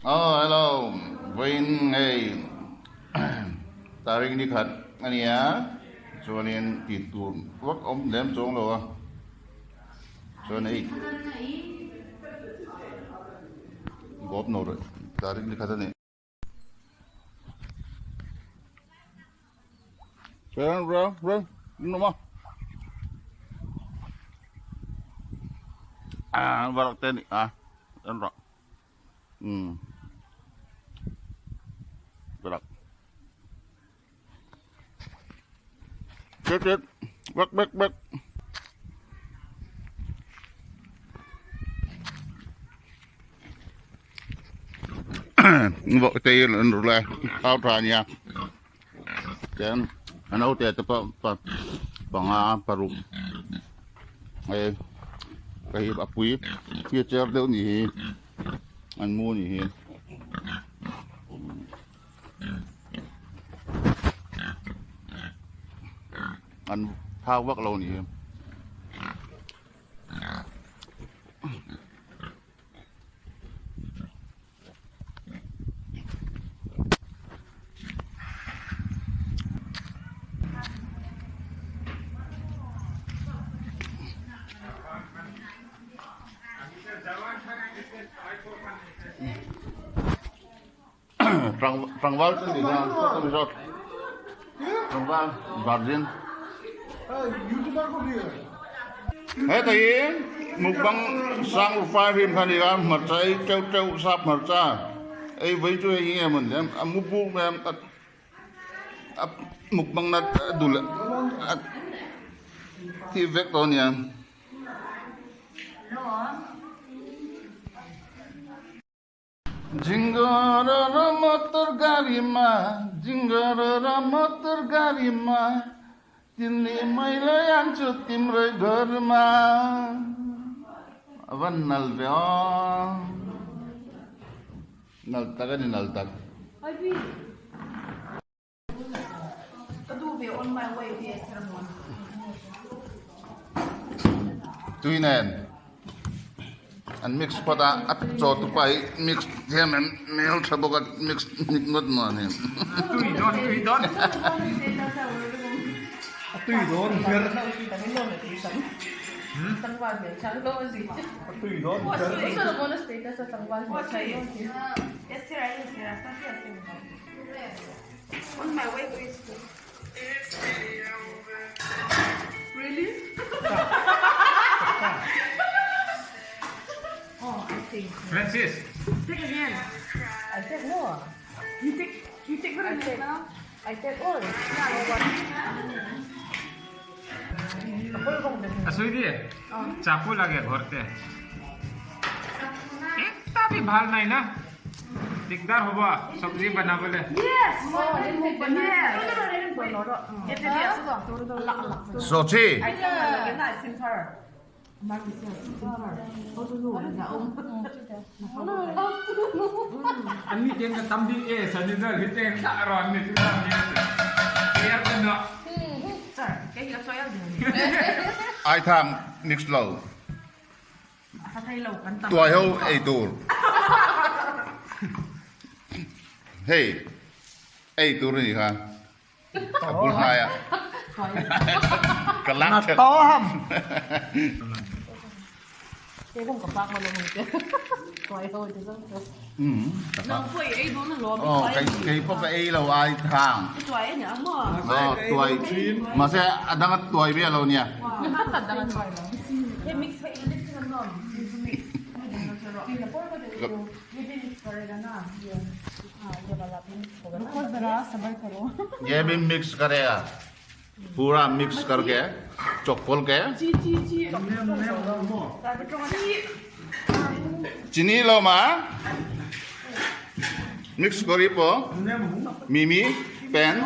Aw hello vawiin hei tarik ni khat a ni a chuanin tih tur vak awm lem chuang lo a chuan hei gawp nawr tarik ni khat a ni. Run run run numa à vào tên à ăn rồi ừ được chết chết bắt bắt bắt vawk te an ru lai thau tha ania chuan a naute te pawh pa panga paruk hei hei a pui hi a cher deuh ni hi an mu ni hi. An thau vak lo ni hi. Tlangval chu ni kha tlangval virgin heta hi mukbang sang fai hrim kha ni a hmarcha ei teuh teuh sap hmarcha ei vei chu hei nge mawn le a mu buk mai a a mukbang na a dul a thi vek tawh a nia. Jingara motor garima jingara motor garima तिमी मैले हान्छु तिम्रै घरमा van nal ve aw nal tak a ni nal tak. Tui nen an mix phawt a a chaw tu pa hi mix thiam em hmel tha bawk a mix hnik ngawt maw ani. Tui dawn tui dawn. A tui dawn ber. A tui dawn ber. On my way to school. Really? oh, I think. Francis. Take again. I take more. You take you take I take now. I take all. আসুই দিয়ে চাকু লাগে ঘৰতে এটা B ভাল নাই না দিগদাৰ হ'ব চব্জি বনাবলৈ Yes. Yes. Sochi আমি ten ka tam bik e sanidal hi ten ka ron ni tu ni clear kan no ai thang mix lo Tuai ho ei tur hei ei tur a ni kha a bul hnai a ka lak that kei pawh ka ei lo ai thang tuai mahse a dang a tuai ve lo nia. ये भी mix करेगा पूरा mix करके चोखोल के चीनी लो मा मिक्स करी पो मिमी pen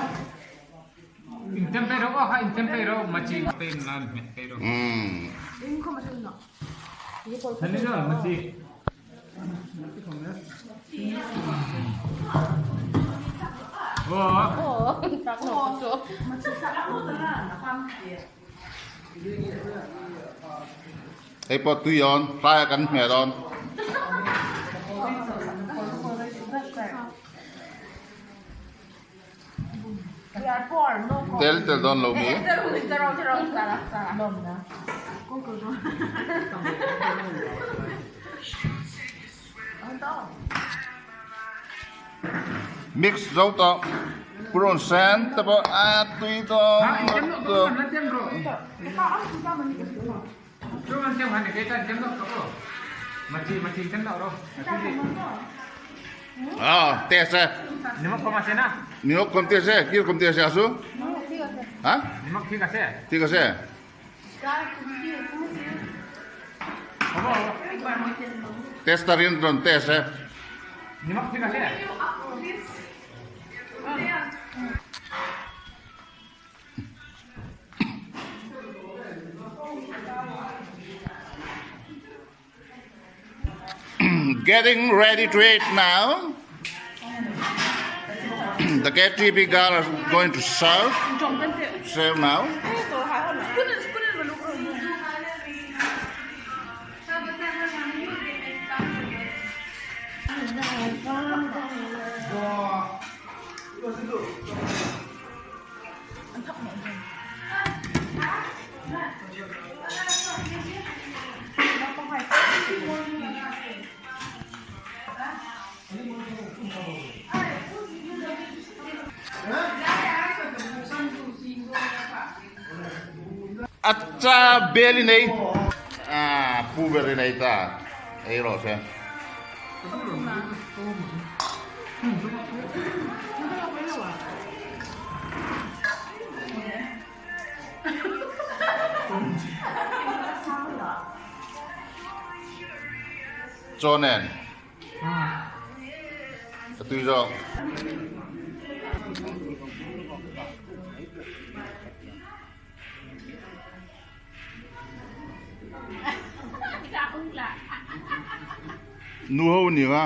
Hei pawh tui awn tlai a kan hmeh dawn. Tel tel dawn lo mi? Mix zo tawh purun sen te pawh a tui dawn lutuk. Ah, test e. Nimok kom test e, kir kom test e asu? Ha? ঠিক আছে? Test a rin rawn test e. Getting ready to eat now. The KTP girl is going to serve. Serve now. A cha bel in ei ah pu ber in ei ta ei rawh se. Chaw nen a tui zawk. Nu ho ni nga.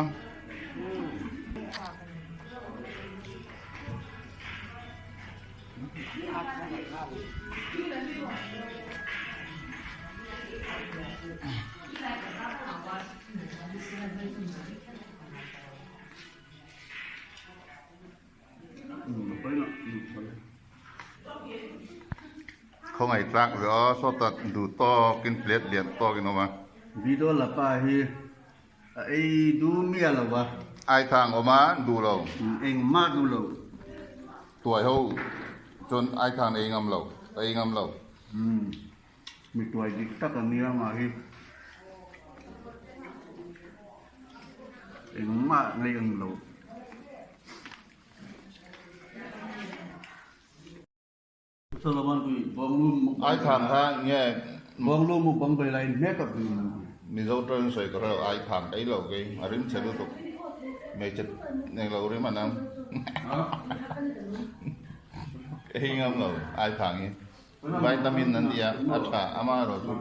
Khawngaih tlak ve aw sawta duh tawkin plate lian tawkin awm a. Video lapa hi a ei du miah lo a. Ai thang awm a duh lo. Engmah duh lo. Tuai ho chuan ai thang ei ngam lo, a ei ngam lo. Mi tuai dik tak a nia mah hi. Engmah ngaih ang lo. Ai thang kha nge Mizo tawng sawi ka hrelo ai thang ei lo kei a rim chhe lutuk hmeichhe nei lo rim a nam ei ngam lo ai thang hi vitamin an tia a tha amaherawhchu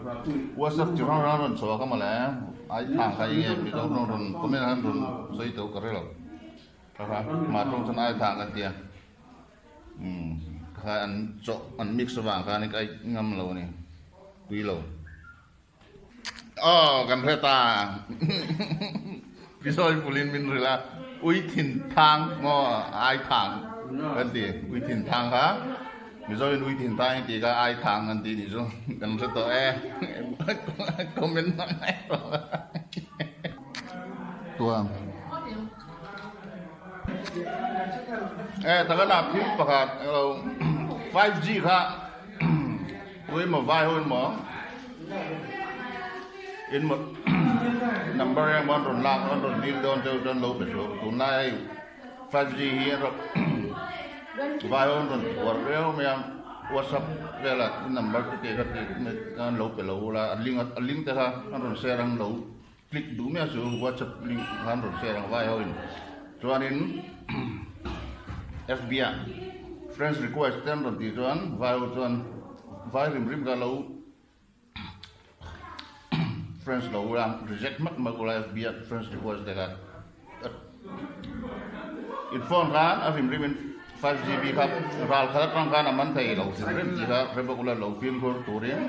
whatsapp chi hrang hrang rawn chhuak a mawle ai thang kha enge Mizo tawng rawn comment han rawn sawi tawh ka hrelo kha mah tawng chuan ai thang an tia. Umm kha an chawh an mix avang khan ka ngam lo a ni tui lo aw kan hre ta pisawi pulin min hrilh a ui thin thang maw ai thang kan ti ui thin thang kha mizoin ui thin thang tih kha ai thang kan ti nih chu kan hre tawh e comment hmang mai rawh tuam. E taka na thil pakhat alo 5G kha ui maw vai ho in maw in maw number eng maw an rawn lak an rawn dil dawn cheu chuan lo pe suh tunlai hei 5G hi an rawn vai ho an rawn uar viau mai a whatsapp velah number te kha an lo pe lo ula a link a link te kha an rawn share ang lo. Click duh miah chu WhatsApp link khan rawn share ang vai ho in chuanin FB ah friends request te an rawn tih chuan vai ho chuan vai rim rim kha lo friends lo ula reject hmak hmak ula FB ah friends request te kha in phone khan a rim rim in 5GB kha ral khat atang khan a man thei lo hrim hrim tih kha hre bawk ula lo fimkhur turin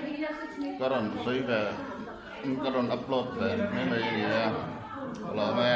ka rawn sawi ve. Ka rawn upload ve mai mai a ni a, ka lawm e.